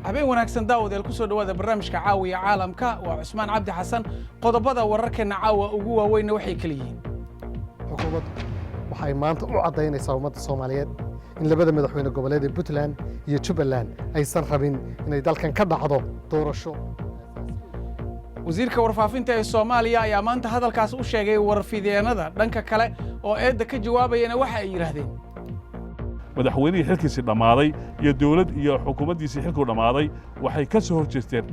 Habeen wanaagsan daawadeel, ku soo dhowaada barnaamijka Caawiya Caalamka. Waa Cusmaan Cabdi Xasan. Qodobada wararkeenna caawa ugu waaweynna waxay kala yihiin: Xukuumaddu waxay maanta u caddaynaysaa ummadda Soomaaliyeed in labada madaxweyne goboleed ee Puntland iyo Jubbaland aysan rabin inay dalkan ka dhacdo doorasho. Wasiirka warfaafinta ee Soomaaliya ayaa maanta hadalkaas u sheegay warfideennada. Dhanka kale oo eedda ka jawaabayana waxa ay yidhaahdeen: Madaxweynihii xilkiisii dhammaaday iyo dowlad iyo xukuumaddiisii xilkuu dhammaaday waxay ka soo hor jeesteen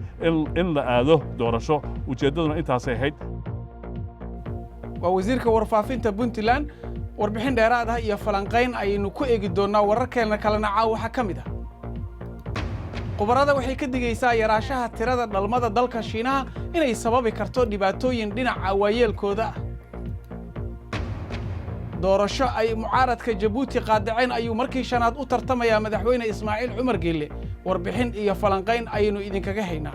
in la aado doorasho. Ujeeddaduna intaasay ahayd. Waa wasiirka warfaafinta Puntland. Warbixin dheeraad ah iyo falanqayn ayaynu ku eegi doonnaa. Wararkeenna kalena caaw waxaa ka mid ah: khubarada waxay ka digaysaa yaraashaha tirada dhalmada dalka Shiinaha inay sababi karto dhibaatooyin dhinaca waayeelkooda ah. Doorasho ay mucaaradka Jabuuti qaadaceen ayuu markii shanaad u tartamayaa Madaxweyne Ismaaciil Cumar Geelle. Warbixin iyo falanqayn ayaynu idinkaga haynaa.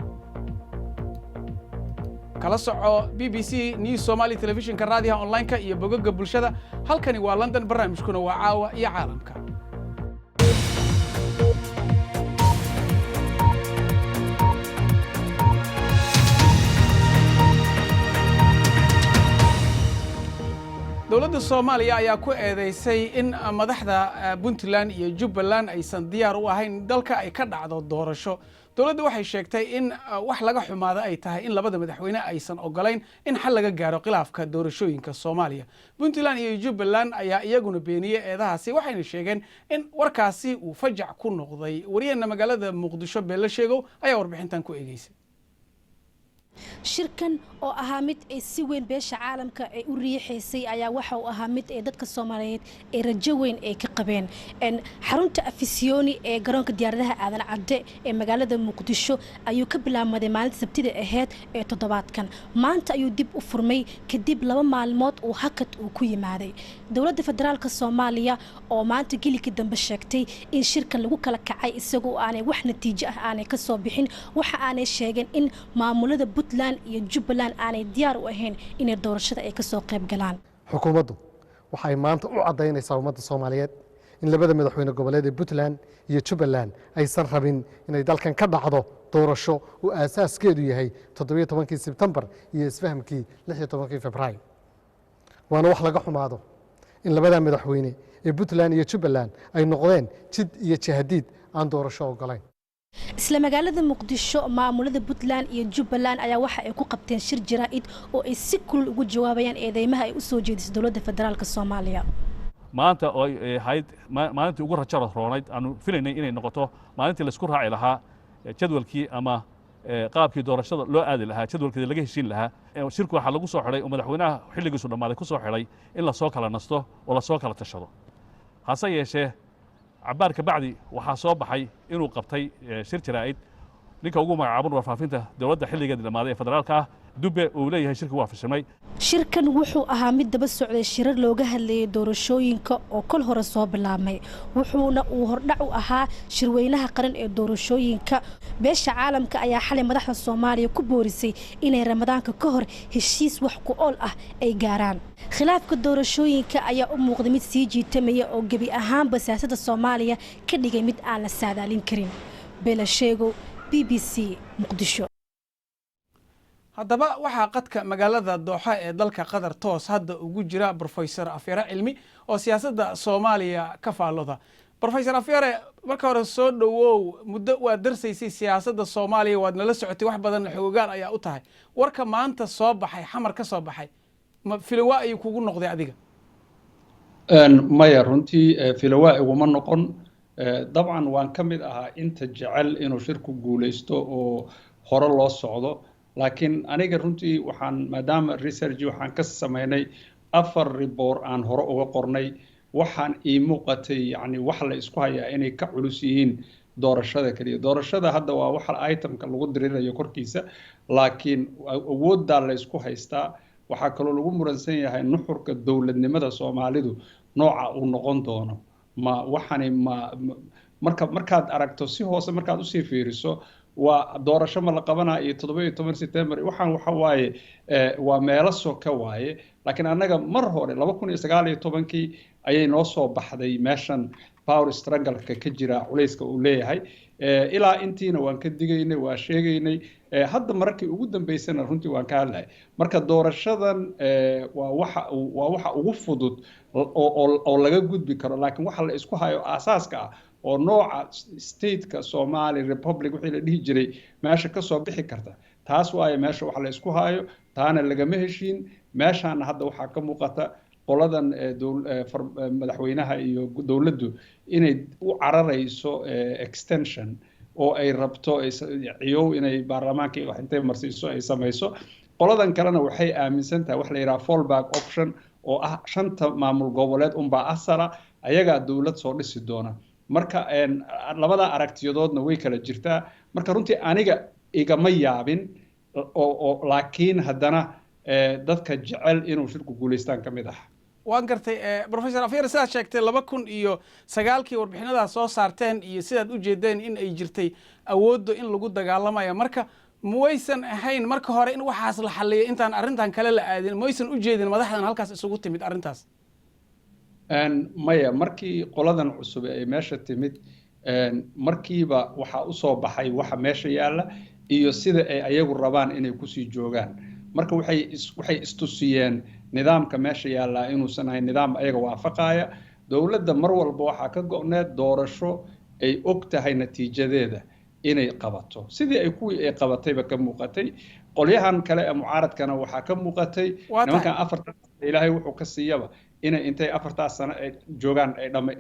Kala soco BBC News Somali, telefishinka, raadiyaha online-ka iyo bogagga bulshada. Halkani waa London, barnaamijkuna waa Caawa iyo Caalamka. Dowladda Soomaaliya ayaa ku eedeysay in madaxda Puntland iyo Jubbaland aysan diyaar u ahayn dalka ay ka dhacdo doorasho. Dowladda waxay sheegtay in wax laga xumaada ay tahay in labada madaxweyne aysan ogolayn in xal laga gaaro khilaafka doorashooyinka Soomaaliya. Puntland iyo Jubbaland ayaa iyaguna beeniyey eedahaasi, waxayna sheegeen in warkaasi uu fajac ku noqday. Waryaheena magaalada Muqdisho, Beelo Sheegow, ayaa warbixintan ku eegeysay. Shirkan oo ahaa mid ay si weyn beesha caalamka ay u riixaysay ayaa waxa uu ahaa mid ay dadka Soomaaliyeed ay rajo weyn ay ka qabeen. Xarunta Afisyooni ee garoonka diyaaradaha Aadan Cadde ee magaalada Muqdisho ayuu ka bilaabmaday maalinta Sabtida ahayd ee toddobaadkan. Maanta ayuu dib u furmay kadib 2 maalmood uu hakad uu ku yimaaday. Dowladda federaalka Soomaaliya oo maanta gelikii dambe sheegtay in shirkan lagu kala kacay isagoo aanay wax natiijo ah aanay kasoo bixin, waxa aanay sheegeen in maamulada Puntland iyo Jubbaland aanay diyaar u ahayn inay doorashada ay kasoo qayb galaan. Xukuumaddu waxay maanta u caddaynaysaa ummadda Soomaaliyeed in labada madaxweyne goboleed ee Puntland iyo Jubbaland aysan rabin inay dalkan ka dhacdo doorasho uu aasaaskeedu yahay 17-kii Sebtembar iyo isfahamkii 16-kii Februaayo. Waana wax laga xumaado in labadaa madaxweyne ee Puntland iyo Jubbaland ay noqdeen jid iyo jahadiid aan doorasho ogolayn. Isla magaalada Muqdisho, maamulada Puntland iyo Jubbaland ayaa waxa ay ku qabteen shir jaraa'id oo ay si kulul ugu jawaabayaan eedeymaha ay u soo jeedisay dowladda federaalka Soomaaliya. Maanta oo ay ahayd maalintii ugu rajada roonayd, aanu filaynay inay noqoto maalintii laisku raaci lahaa jadwalkii ama qaabkii doorashada loo aadi lahaa, jadwalkeeda laga heshiin lahaa, shirku waxaa lagu soo xidhay oo madaxweynaha xilligiisu dhammaaday ku soo xidhay in lasoo kala nasto oo lasoo kala tashado. Hase yeeshee, cabbaar ka bacdi waxaa soo baxay inuu qabtay shir jaraa'id ninka ugu magacaaban warfaafinta dowladda xilligeedii dhammaaday ee federaalka ah, Dubbe, uu leeyahay shirki waa fashilmay. Shirkan wuxuu ahaa mid daba socday shirar looga hadlayay doorashooyinka oo kol hore soo bilaabmay, wuxuuna uu hordhac u ahaa shirweynaha qaran ee doorashooyinka. Beesha caalamka ayaa xalay madaxda Soomaaliya ku boorisay inay Ramadaanka ka hor heshiis wax ku ool ah ay gaaraan. Khilaafka doorashooyinka ayaa u muuqday mid sii jiitamaya oo gebi ahaanba siyaasadda Soomaaliya ka dhigay mid aan la saadaalin karin. Bela Sheego, BBC, Muqdisho. Haddaba waxaa qadka magaalada Dooxa ee dalka Qatar toos hadda ugu jira Professor Afyare Cilmi oo siyaasadda Soomaaliya ka faalloda. Professor Afyare, marka hore soo dhowow. Muddo waad darsaysay siyaasadda Soomaaliya, waad nala socotay, wax badanna xoogaal ayaa u tahay. Warka maanta soo baxay, Xamar ka soo baxay, ma filawa ayuu kugu noqday adiga? Maya, runtii filawa iguma noqon. Dabcan waan ka mid ahaa inta jecel inuu shirku guulaysto oo hore loo socdo, laakiin aniga runtii waxaan, maadaama research waxaan ka samaynay afar report aan hore uga qornay, waxaan ii muuqatay yacni wax la isku hayaa inay ka culus yihiin doorashada keliya. Doorashada hadda waa waxa itemka lagu dirirayo korkiisa, laakiin awooddaa la isku haystaa. Waxaa kaloo lagu muransan yahay nuxurka dowladnimada Soomaalidu nooca uu noqon doono. Ma waxani ma marka markaad aragto si hoose markaad usii fiiriso, Waa doorasho ma la qabanaa iyo 17 September, waxaan waxa waaye waa meelo soka waaye. Laakiin annaga mar hore 2019-kii ayay noo soo baxday meeshan power struggle-ka ka jira, culayska uu leeyahay. Ilaa intiina waan ka digaynay, waa sheegaynay. Hadda mararkii ugu dambeysana runtii waan ka hadlahay. Marka doorashadan waa waxa ugu fudud oo laga gudbi karo, laakiin waxa la isku hayo aasaaska ah oo nooca stateka Somali Republic wixii la dhihi jiray meesha kasoo bixi karta, taas waaye meesha waxa la isku hayo. Taana lagama heshiin. Meeshaana hadda waxaa ka muuqata qoladan madaxweynaha iyo dowladdu inay u cararayso extension oo ay rabto ciyow inay baarlamaanka wax intay marsiiso ay samayso. Qoladan kalena waxay aaminsan tahay wax la yidhaha fallback option oo ah shanta maamul goboleed unbaa asala, ayagaa dowlad soo dhisi doona. Marka labada aragtiyadoodna way kala jirtaa. Marka runtii aniga igama yaabin oo, laakiin haddana dadka jecel inuu shirku guulaystaan ka mid ah. Waan gartay, Professor Afyar. Sidaad sheegtay, 2009-kii warbixinadaas soo saarteen iyo sidaad u jeedeen in ay jirtay awoodda in lagu dagaalamayo, marka mawaysan ahayn marka hore in waxaas la xaliyo intaan arrintan kale la aadin? Maysan u jeedin madaxdan halkaas isugu timid arrintaas? Maya. Markii qoladan cusub ay meesha timid, markiiba waxaa usoo baxay waxa meesha yaalla iyo sida ay ayagu rabaan inay kusii joogaan. Marka waxay istusiyeen nidaamka meesha yaallaa inuusan ahayn nidaam ayaga waafaqaya. Dowladda mar walba waxaa ka go'need doorasho ay og tahay natiijadeeda inay qabato, sidii ay kuwii ay qabatayba ka muuqatay. Qolyahan kale ee mucaaradkana waxaa ka muuqatay nimankan 4-taas Ilaahay wuxuu ka siiyaba inay intay 4-taas sano ay joogaan ay dhama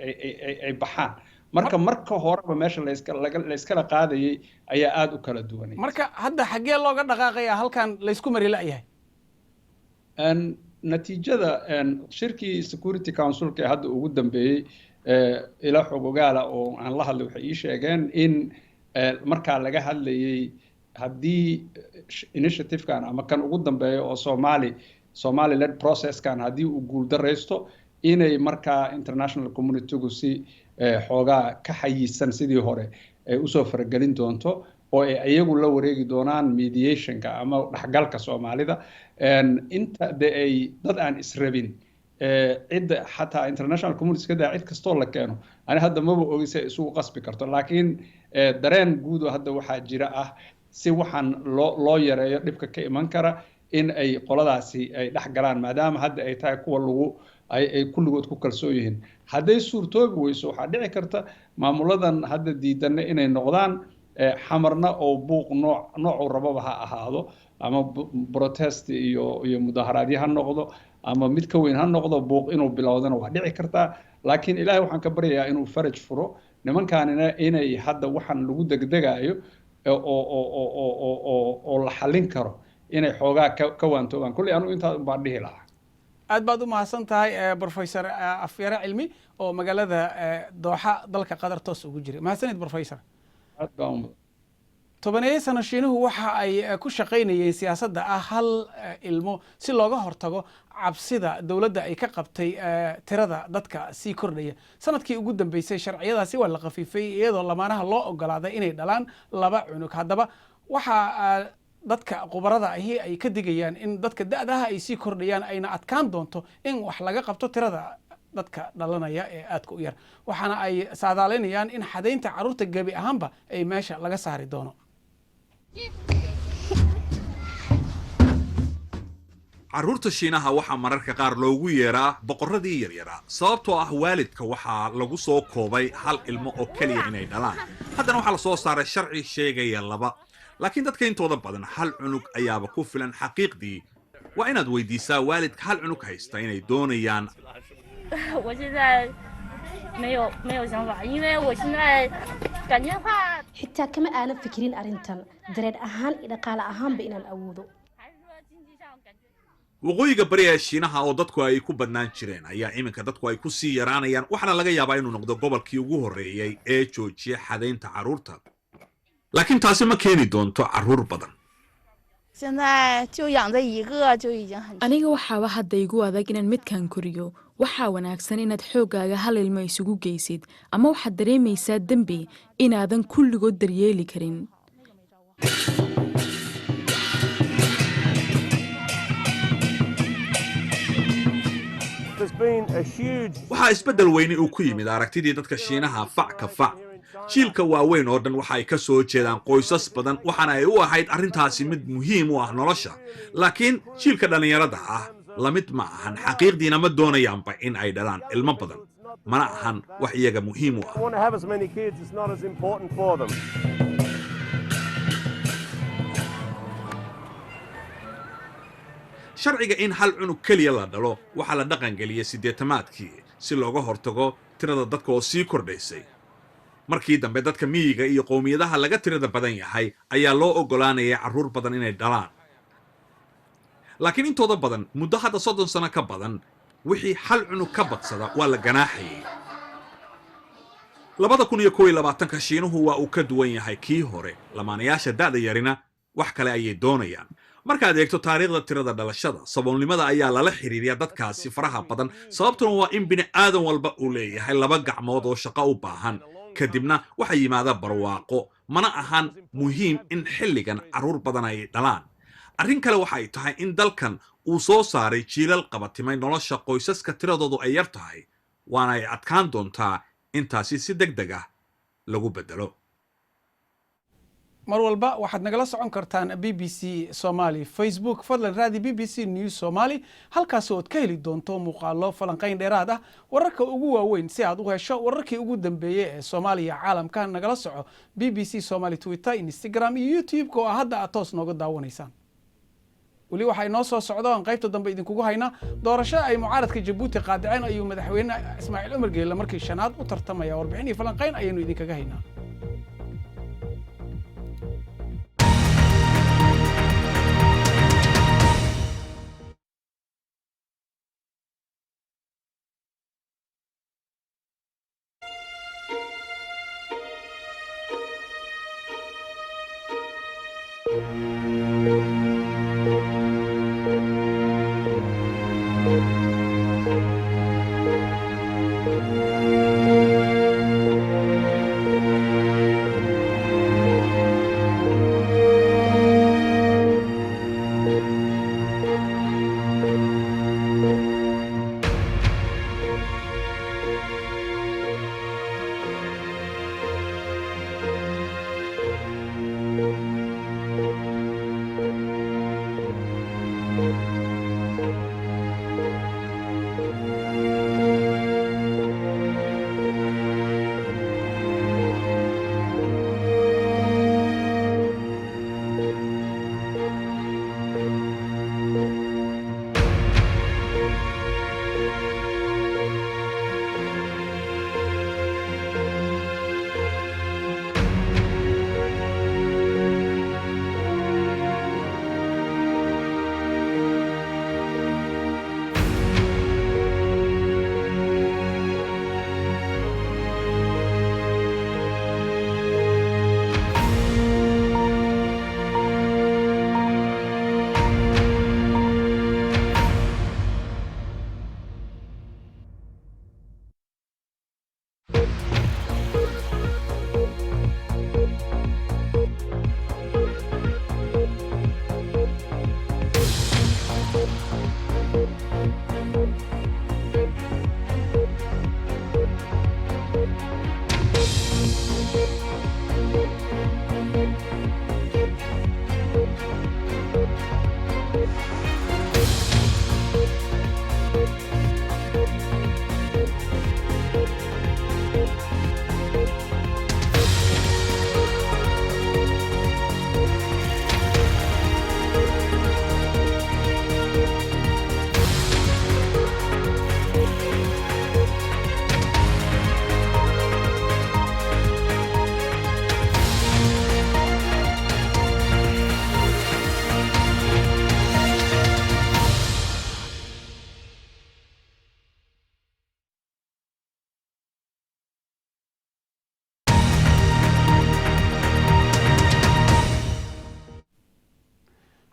ay baxaan. Marka marka horeba meesha layskala qaadayay ayaa aada u kala duwanay. Marka hadda xaggee looga dhaqaaqayaa halkan laysku mari la'yahay? Natiijada shirkii Security Councilka ee hadda ugu dambeeyey, ila xog ogaala oo aan la hadlay waxay ii sheegeen in markaa laga hadlayay haddii initiative-kan ama kan ugu dambeeya oo Somali led processkan haddii uu guuldaraysto, inay markaa international communitygu si xoogaa ka xayisan sidii hore ay usoo faragelin doonto oo ay iyagu la wareegi doonaan mediationka ama dhexgalka Soomaalida. Inta de ay dad aan israbin, cidda xataa international community ka daa, cid kastoo la keeno, ani hadda maba ogi si ay isugu qasbi karto. Laakiin dareen guud oo hadda waxaa jira ah si waxaan loo yareeyo dhibka ka iman kara in ay qoladaasi ay dhex galaan, maadaama hadda ay tahay kuwa lagu ay kulligood ku kalsoon yihiin. Hadday suurtoobi weyso, waxaa dhici karta maamuladan hadda diidanna inay noqdaan, Xamarna oo buuq nooc noocuu rababa ha ahaado, ama protest iyo mudaharaadyo ha noqdo ama mid ka weyn ha noqdo, buuq inuu bilowdana waa dhici kartaa. Laakiin Ilaahay waxaan ka baryayaa inuu faraj furo nimankaanina, inay hadda waxaan lagu degdegayo oo la xallin karo inay xoogaa ka waantoobaan. Kolley anugu intaa baan dhihi lahaa. Aad baad u mahadsan tahay, Professor Afyare Cilmi oo magaalada Dooxa, dalka Qatar, toos ugu jiray. Mahadsanid, Professor. Aad baa u 10-eeyo sano Shiinuhu waxa ay ku shaqaynayeen siyaasadda ah hal ilmo si looga hortago cabsida dowladda ay ka qabtay tirada dadka sii kordhaya. Sanadkii ugu dambeysay sharciyadaasi waa la khafiifay, iyadoo lamaanaha loo ogolaaday inay dhalaan laba cunug. Haddaba waxaa dadka khubarada ahi ay ka digayaan in dadka da'daha ay sii kordhayaan, ayna adkaan doonto in wax laga qabto tirada dadka dhalanaya ee aadka u yar. Waxaana ay saadaaleynayaan in xadaynta carruurta gebi ahaanba ay meesha laga saari doono. Carruurta Shiinaha waxaa mararka qaar loogu yeeraa boqorradii yaryaraa, sababtoo ah waalidka waxaa lagu soo koobay hal ilmo oo keliya inay dhalaan. Haddana waxaa la soo saaray sharci sheegaya laba, laakiin dadka intooda badan hal cunug ayaaba ku filan. Xaqiiqdii waa inaad weydiisaa waalidka hal cunug haysta inay doonayaan 我现在没有没有想法，因为我现在感觉话 Xitaa kama aanan fikirin arrintan dareen ahaan iyo dhaqaale ahaanba inaan awoodo. 还是说经济上感觉。 Waqooyiga bari ee Shiinaha oo dadku ay ku badnaan jireen ayaa iminka dadku ay ku sii yaraanayaan, waxaana laga yaabaa inuu noqdo gobolkii ugu horreeyey ee joojiya xadaynta carruurta, laakiin taasi ma keeni doonto carruur badan. 现在就养这一个就已经很 Aniga waxaaba hadda igu adag inaan midkan koriyo. Waxaa wanaagsan inaad xooggaaga hal ilmo isugu geysid, ama waxaad dareemaysaa dembi inaadan kulligood daryeeli karin. Waxaa isbeddel weyne uu ku yimid aragtidii dadka Shiinaha fac ka fac. Jiilka waaweyn oo dhan waxa ay ka soo jeedaan qoysas badan, waxaana ay u ahayd arrintaasi mid muhiim u ah nolosha. Laakiin jiilka dhallinyarada ah lamid ma ahan, xaqiiqdiina ma doonayaanba in ay dhalaan ilmo badan, mana ahan wax iyaga muhiim u ah. Want to have as many kids, it's not as important for them. Sharciga in hal cunug keliya la dhalo waxaa la dhaqangeliyey 80-aadkii si looga hortago tirada dadka oo sii kordhaysay. Markii dambe dadka miyiga iyo qowmiyadaha laga tirada badan yahay ayaa loo oggolaanayay carruur badan inay dhalaan, laakiin intooda badan muddo hadda 30 sano ka badan wixii hal cunug ka badsada waa la ganaaxayay. 2021-ka Shiinuhu waa uu ka duwan yahay kii hore. Lamaanayaasha da'da yarina wax kale ayay doonayaan. Markaad eegto taariikhda tirada dhalashada, saboolnimada ayaa lala xiriiriyaa dadkaasi faraha badan. Sababtuna waa in bini aadan walba uu leeyahay laba gacmood oo shaqo u baahan. Kadibna waxaa yimaada barwaaqo, mana ahan muhiim in xilligan carruur badan ay dhalaan. Arrin kale waxay tahay in dalkan uu soo saaray jiilal qabatimay nolosha qoysaska tiradoodu ay yar tahay, waana ay adkaan doontaa intaasi si deg deg ah lagu bedelo. Mar walba waxaad nagala socon kartaan BBC Somali Facebook. Fadlan raadi BBC News Somali, halkaas ood ka heli doonto muuqaalo, falanqayn dheeraad ah, wararka ugu waaweyn. Si aad u hesho wararkii ugu dambeeyey ee Soomaaliya, caalamka, nagala soco BBC Somali Twitter, Instagram iyo YouTube-ka oo hadda aad toos nooga daawanaysaan. Weli waxaa inoo soo socda aan qaybta dambe idinkugu haynaa doorasho ay mucaaradka Jabuuti qaadaceen ayuu madaxweyne Ismaaciil Cumar Geelle markii shanaad u tartamaya. Warbixin iyo falanqayn ayaynu idinkaga haynaa.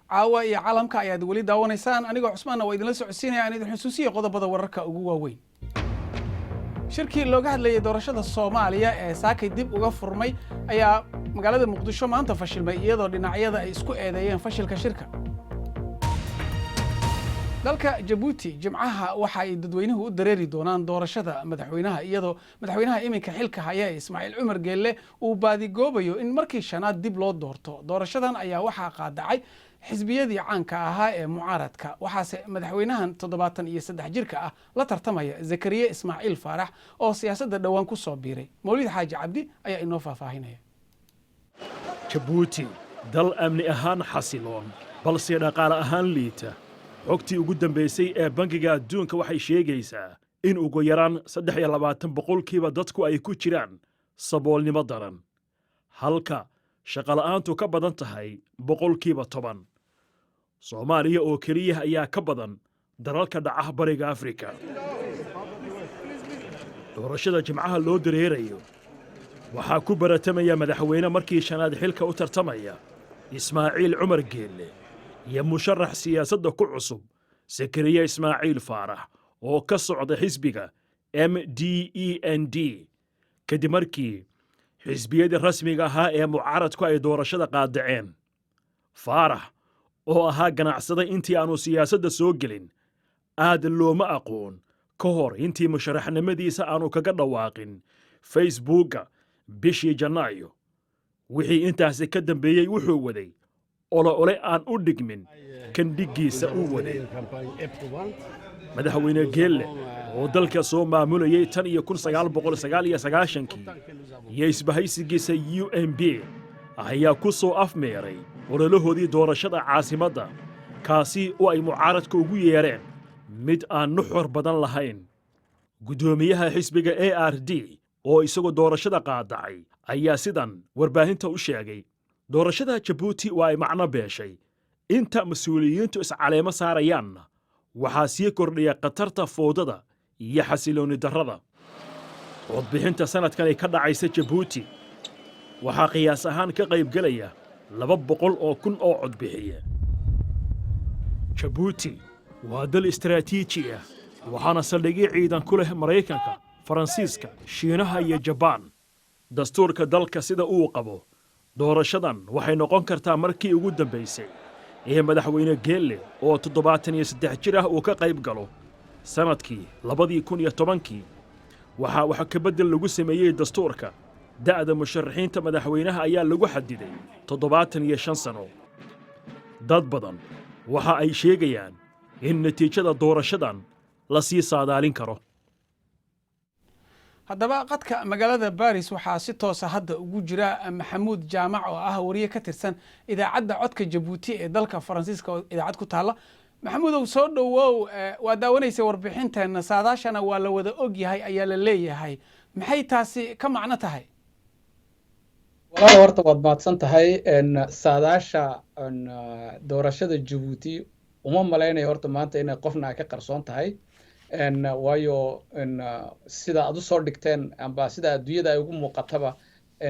Caawa iyo Caalamka ayaad weli daawanaysaan. Anigoo Cusmaanna waa idinla socodsiinaya. Aan idin xusuusiya qodobada wararka ugu waaweyn. Shirkii looga hadlayay doorashada Soomaaliya ee saakay dib uga furmay ayaa magaalada Muqdisho maanta fashilmay, iyadoo dhinacyada ay isku eedeeyeen fashilka shirka. Dalka Jabuuti Jimcaha waxa ay dadweynuhu u dareeri doonaan doorashada madaxweynaha, iyadoo madaxweynaha iminka xilka haya ee Ismaaciil Cumar Geelle uu baadigoobayo in markii shanaad dib loo doorto. Doorashadan ayaa waxaa qaadacay xisbiyadii caanka ahaa ee mucaaradka, waxaase madaxweynahan 73 jirka ah la tartamaya Zakariye Ismaaciil Faarax oo siyaasadda dhowaan ku soo biiray. Mawlid Xaaji Cabdi ayaa inoo faahfaahinaya. Jabuuti, dal amni ahaan xasiloon balse dhaqaale ahaan liita. Xogtii ugu dambaysay ee Bangiga Adduunka waxay sheegaysaa in ugu yaraan 23% dadku ay ku jiraan saboolnimo daran, halka shaqola'aantu ka badan tahay 10%. Soomaaliya oo keliya ayaa ka badan dalalka dhaca Bariga Afrika. Doorashada Jimcaha loo dareerayo waxaa ku baratamaya madaxweyne markii shanaad xilka u tartamaya, Ismaaciil Cumar Geelle, iyo musharax siyaasadda ku cusub, Sakariye Ismaaciil Faarax, oo ka socda xisbiga MDEND, kadib markii xisbiyadii rasmiga ahaa ee mucaaradku ay doorashada qaadaceen. Faarax oo ahaa ganacsada intii aanu siyaasadda soo gelin, aad looma aqoon ka hor intii musharaxnimadiisa aanu kaga dhawaaqin Facebookga bishii Janaayo. Wixii intaasi ka dambeeyey wuxuu waday olole aan u dhigmin kan dhiggiisa u waday. Madaxweyne Geelle oo dalka soo maamulayay tan iyo 1999-kii iyo isbahaysigiisa UMP ayaa ku soo afmeeray ololahoodii doorashada caasimadda, kaasi oo ay mucaaradka ugu yeereen mid aan nuxur badan lahayn. Guddoomiyaha xisbiga ARD oo isagoo doorashada qaadacay ayaa sidan warbaahinta u sheegay: "Doorashada Jabuuti waa ay macno beeshay. Inta mas-uuliyiintu iscaleemo saarayaanna waxaa sii kordhiya khatarta foodada iyo xasiloonni darrada." Codbixinta sannadkan ay ka dhacaysa Jabuuti waxaa qiyaas ahaan ka qaybgelaya 200,000 oo codbixiye. Jabuuti waa dal istaraatiiji ah, waxaana saldhigyo ciidan ku leh Maraykanka, Faransiiska, Shiinaha iyo Jabaan. Dastuurka dalka sida uu qabo, doorashadan waxay noqon kartaa markii ugu dambaysay ee madaxweyne Geelle oo 73 jir ah uu ka qayb galo. Sannadkii 2010-kii waxaa wax ka beddel lagu sameeyey dastuurka. Da'da musharaxiinta madaxweynaha ayaa lagu xadiday 75 sano. Dad badan waxa ay sheegayaan in natiijada doorashadan la sii saadaalin karo. Haddaba qadka magaalada Baris waxaa si toosa hadda ugu jira Maxamuud Jaamac oo ah wariye ka tirsan Idaacadda Codka Jabuuti ee dalka Faransiiska, oo idaacad ku taalla. Maxamuudow, soo dhowow. Waa daawanaysa warbixinteena. Saadaashana waa la wada og yahay ayaa la leeyahay. Maxay taasi ka macno tahay? Walaal, horta waad mahadsan tahay. Saadaasha doorashada Jabuuti uma malaynayo horta maanta inay qofna ay ka qarsoon tahay, waayo sida aad usoo dhigteen amba sida adduunyada ay ugu muuqataba,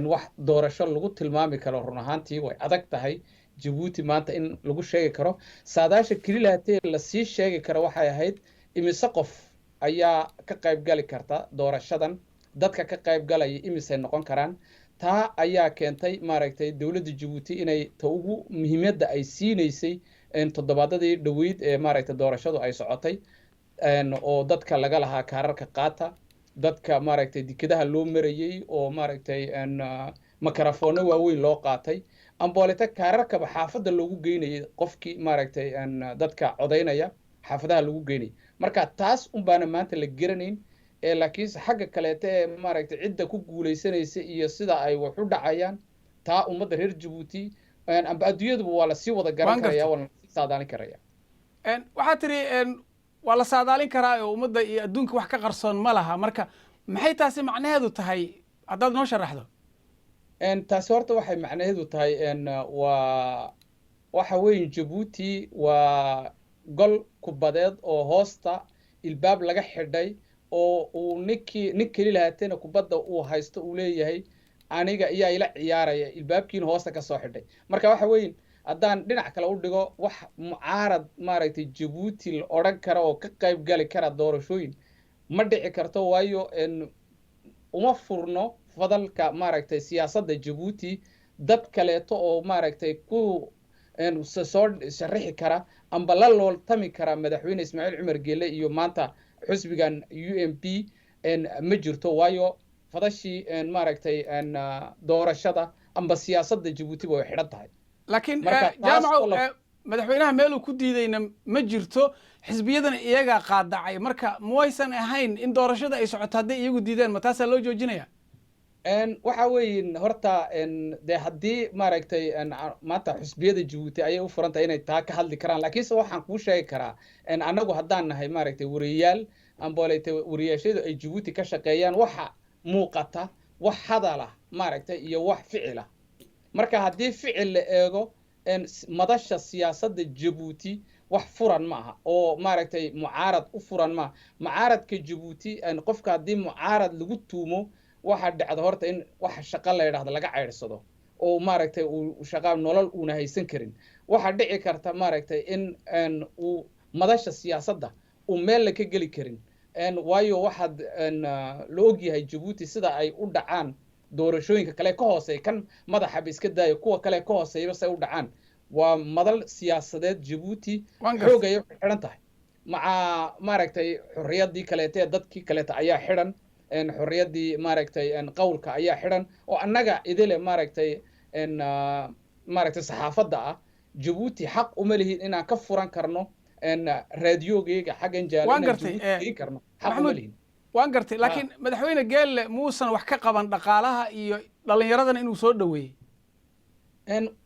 wax doorasho lagu tilmaami karo run ahaantii way adag tahay Jabuuti maanta in lagu sheegi karo. Saadaasha kelilahatee lasii sheegi karo waxay ahayd imise qof ayaa ka qayb gali karta doorashadan, dadka ka qayb galaya imisay noqon karaan. Taa ayaa keentay, maaragtay, dowladda Jabuuti inay ta ugu muhiimadda ay siinaysay toddobaadadii dhoweyd ee, maaragtay, doorashadu ay socotay, oo dadka laga lahaa kaararka qaata, dadka, maaragtay, dekedaha loo marayey oo, maaragtay, makarafoonno waaweyn loo qaatay, ambooleta kaararkaba xaafadda loogu geynayay qofkii, maaragtay, dadka codaynaya xaafadaha lagu geynayay. Marka taas unbaana maanta la geranayn, laakiinse xagga kaleete ee, maaragtay, cidda ku guulaysanaysa iyo sida ay wax u dhacayaan, taa ummadda reer Jabuuti amba adduunyaduba waa lasii wada garan karaya, waa lasii saadaalin karaya. Waxaa tiri waa la saadaalin karaa oo ummadda iyo adduunka wax ka qarsoon ma laha. Marka maxay taasi macnaheedu tahay, haddaad noo sharaxdo? Taasi horta waxay macnaheedu tahay waa waxa weeye Jabuuti waa gol kubadeed oo hoosta ilbaab laga xidhay, oo uu ninkii nin keli lahaatena kubadda uu haysto, uu leeyahay aniga iyaa ila ciyaaraya, ilbaabkiina hoosta ka soo xidhay. Marka waxa weeye, haddaan dhinac kale u dhigo, wax mucaarad, maaragtay, Jabuuti la odhan kara oo ka qayb gali kara doorashooyin ma dhici karto, waayo uma furno fadalka, maaragtay, siyaasadda Jabuuti. Dad kaleeto oo maaragtay ku soo sharixi kara amba la looltami kara madaxweyne Ismaaciil Cumar Geele iyo maanta xusbigan UMP ma jirto, waayo fadashii maaragtay doorashada amba siyaasadda Jabuutiba way xidhan tahay. Laakiin Jaamaco, madaxweynaha meeluu ku diidayna ma jirto, xisbiyadana iyagaa qaadacay. Marka ma waysan ahayn in doorashada ay socoto hadday iyagu diideen? Ma taasaa loo joojinaya? Waxa weeye horta dee haddii maaragtay maanta xusbiyada Jabuuti ayay u furan tahay inay taa ka hadli karaan, laakiinse waxaan kuu sheegi karaa annagu haddaan nahay maaragtay wariyayaal ambooleyte wariyaashadu ay Jabuuti ka shaqeeyaan, waxa muuqata wax hadala maaragtay iyo wax ficila. Marka haddii ficil la eego, madasha siyaasadda Jabuuti wax furan ma aha oo maaragtay mucaarad u furan maaha. Mucaaradka Jabuuti, qofka haddii mucaarad lagu tuumo, waxaa dhacda horta in wax shaqo la yidhahdo laga caydhsado oo maaragtay uu shaqa nolol uuna haysan karin. Waxaa dhici karta maaragtay in uu madasha siyaasadda uu meel la ka geli karin, waayo waxaad la ogyahay Jabuuti sida ay u dhacaan doorashooyinka kale ka hooseeya, kan madaxaba iska daayo, kuwa kale ka hooseeyaba say u dhacaan. Waa madal siyaasadeed Jabuuti xoog ayay xidhan tahay, maca maaragtay xorriyaddii kaleete ee dadkii kaleeta ayaa xidhan, xorriyaddii maaragtay qowlka ayaa xidhan, oo annaga idile maaragtay saxaafadda ah Jabuuti xaq uma lihin inaan ka furan karno raadiyogeyga xaggan jaalo inaan Jabuuti geyn karno, xaq uma lihin. Waan gartay, laakiin madaxweyne Geelle muusan wax ka qaban dhaqaalaha iyo dhallinyaradana inuu soo dhoweeyey?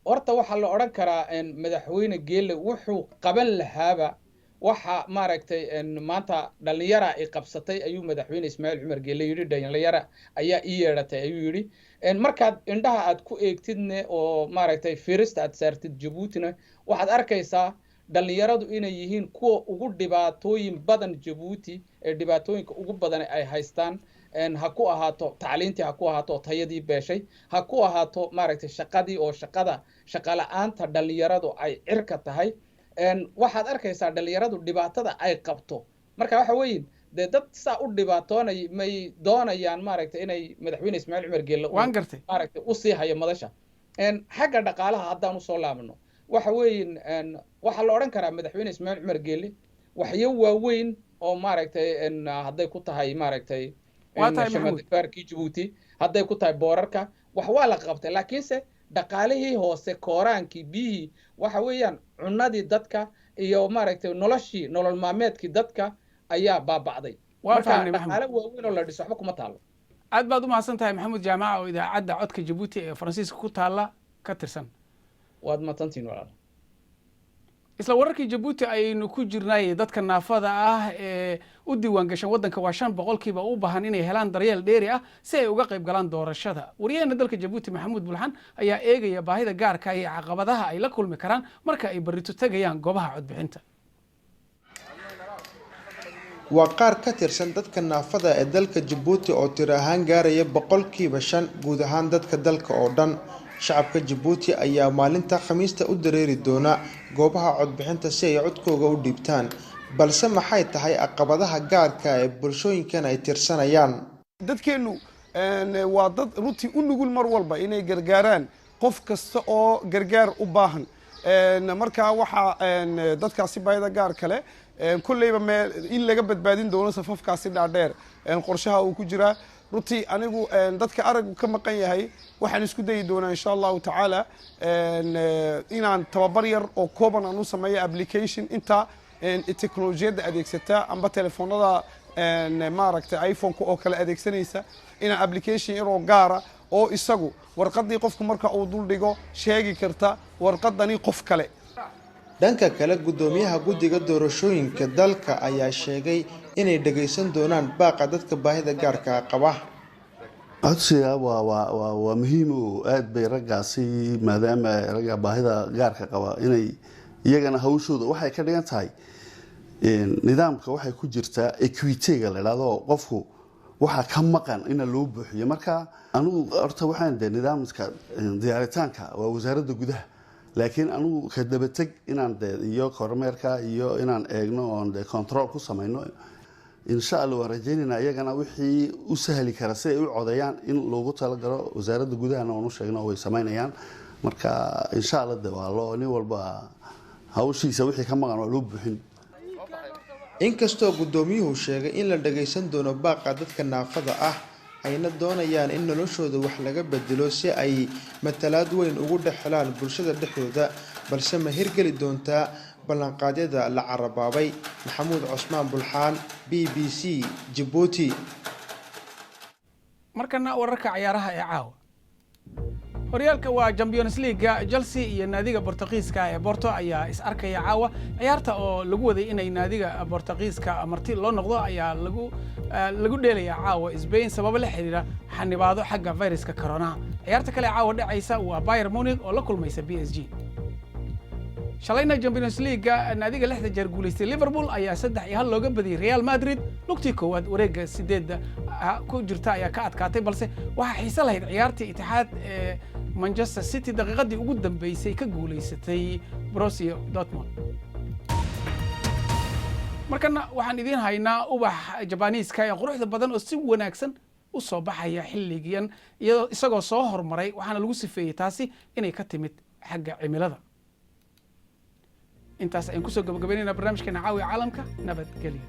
Horta waxaa la odhan karaa madaxweyne Geelle wuxuu qaban lahaaba waxa maaragtay maanta dhallinyara ay qabsatay ayuu madaxweyne Ismaaciil Cumar Geelle yidhi. Dhallinyara ayaa ii yeedhatay ayuu yidhi. Markaad indhaha aad ku eegtidne oo maaragtay fiirista aad saartid Jabuutina, waxaad arkaysaa dhallinyaradu inay yihiin kuwa ugu dhibaatooyin badan Jabuuti ee dhibaatooyinka ugu badan ay haystaan, ha ku ahaato tacliintii, ha ku ahaato tayadii beeshay, ha ku ahaato maaragtay shaqadii oo shaqada shaqala-aanta dhallinyaradu ay cirka tahay. Waxaad arkaysaa dhallinyaradu dhibaatada ay qabto. Marka waxa weeye dee dad saa u dhibaatoonay may doonayaan maaragtay inay madaxweyne Ismaaciil Cumar Geelle Waan gartay. maaragtay usii hayo madasha. Xagga dhaqaalaha haddaan usoo laabno, waxa weeye waxaa la odhan karaa madaxweyne Ismaaciil Cumar Geelle waxyo waaweyn oo maaragtay hadday ku tahay maaragtay shamadafaarkii Jabuuti, hadday ku tahay boorarka, wax waa la qabtay, laakiinse dhaqaalihii hoose, kooraankii, biyihii, waxa weeyaan cunnadii dadka iyo maaragtay noloshii nolol maalmeedkii dadka ayaa baaba'day. Marka dhaqaale waaweyn oo la dhiso waxba kuma taalo. Aad baad u mahadsan tahay Maxamuud Jaamaca oo idaacadda Codka Jabuuti ee Faransiiska ku taalla ka tirsan. Waad mahadsantihin walaal. Isla wararkii Jabuuti ayaynu ku jirnay. Dadka naafada ah ee u diiwaan gashan waddanka waa 5% u baahan inay helaan daryeel dheeri ah si ay uga qayb galaan doorashada. Wariyaheena dalka Jabuuti Maxamuud Bulxan ayaa eegaya baahida gaarka iyo caqabadaha ay la kulmi karaan marka ay barito tegayaan goobaha codbixinta. Waa qaar ka tirsan dadka naafada ee dalka Jabuuti oo tiro ahaan gaaraya 5% guud ahaan dadka dalka oo dhan. Shacabka Jabuuti ayaa maalinta Khamiista u dareeri doona goobaha codbixinta si ay codkooga u dhiibtaan, balse maxay tahay caqabadaha gaarka ee bulshooyinkan ay tirsanayaan? Dadkeennu waa dad runtii u nugul mar walba inay gargaaraan qof kasta oo gargaar u baahan. Markaa waxaa dadkaasi baahida gaar kale kolleyba meel in laga badbaadin doono safafkaasi dhaadheer qorshaha uu ku jiraa. Runtii anigu dadka aragu ka maqan yahay waxaan isku dayi doonaa insha Allahu tacaala inaan tababar yar oo kooban aan u sameeyo application inta teknolojiyadda adeegsata amba telefoonada maaragtay iPhone-ka oo kale adeegsanaysa, inaan application yaroo gaara oo isagu warqaddii qofku marka uu duldhigo sheegi karta warqadani qof kale. Dhanka kale, guddoomiyaha guddiga doorashooyinka dalka ayaa sheegay inay dhagaysan doonaan baaqa dadka baahida gaarka qaba. Codsiga waa waa waa waa muhiim oo aad bay raggaasi, maadaama ragga baahida gaarka qaba inay iyagana hawshooda waxay ka dhigan tahay nidaamka waxay ku jirtaa equity-ga la idhahdo, qofku waxaa ka maqan ina loo buuxiyo. Marka anigu horta waxaan de nidaamka diyaaritaanka waa wasaaradda gudaha, laakiin anigu ka dabateg inaan de iyo kormeerka iyo inaan eegno oon de control ku samayno. Insha Allah waan rajaynaynaa iyagana wixii u sahli kara si ay u codeeyaan in loogu talagalo. Wasaaradda gudahana waan u sheegno, way samaynayaan. Marka insha Allah de waa loo nin walba hawshiisa wixii ka maqan waa loo buuxin. Inkastoo guddoomiyuhu sheegay in la dhagaysan doono baaqa dadka naafada ah, ayna doonayaan in noloshooda wax laga bedelo si ay matalaad weyn ugu dhex helaan bulshada dhexdooda, balse ma hirgeli doontaa ballanqaadyada la carabaabay? Maxamuud Cusmaan Bulxaan, BBC, Jabuuti. Markana wararka ciyaaraha ee caawa. Horyaalka waa Champions League-ga, Chelsea iyo naadiga Bortugiiska ee Porto ayaa is arkaya caawa. Ciyaarta oo lagu waday inay naadiga Bortugiiska marti loo noqdo ayaa lagu dheelaya caawa Spain sababo la xiriira xanibaado xagga viruska corona. Ciyaarta kale caawa dhacaysa waa Bayern Munich oo la kulmaysa PSG. Shalayna Champions League-ga, naadiga lixda jeer guulaystay Liverpool ayaa 3-1 looga badiyey Real Madrid. Lugtii koowaad wareegga sideedda ku jirta ayaa ka adkaatay, balse waxaa xiise lahayd ciyaartii Itixaad ee Manchester City daqiiqadii ugu dambeysay ka guulaysatay Borussia Dortmund. Markana waxaan idiin haynaa ubax Jabaniiska ee quruxda badan oo si wanaagsan u soo baxaya xilligan, iyadoo isagoo soo hormaray, waxaana lagu sifeeyey taasi inay ka timid xagga cimilada. Intaas ayaan kusoo gabagabaynaynaa barnaamijkeena caawiya caalamka. Nabadgelyo.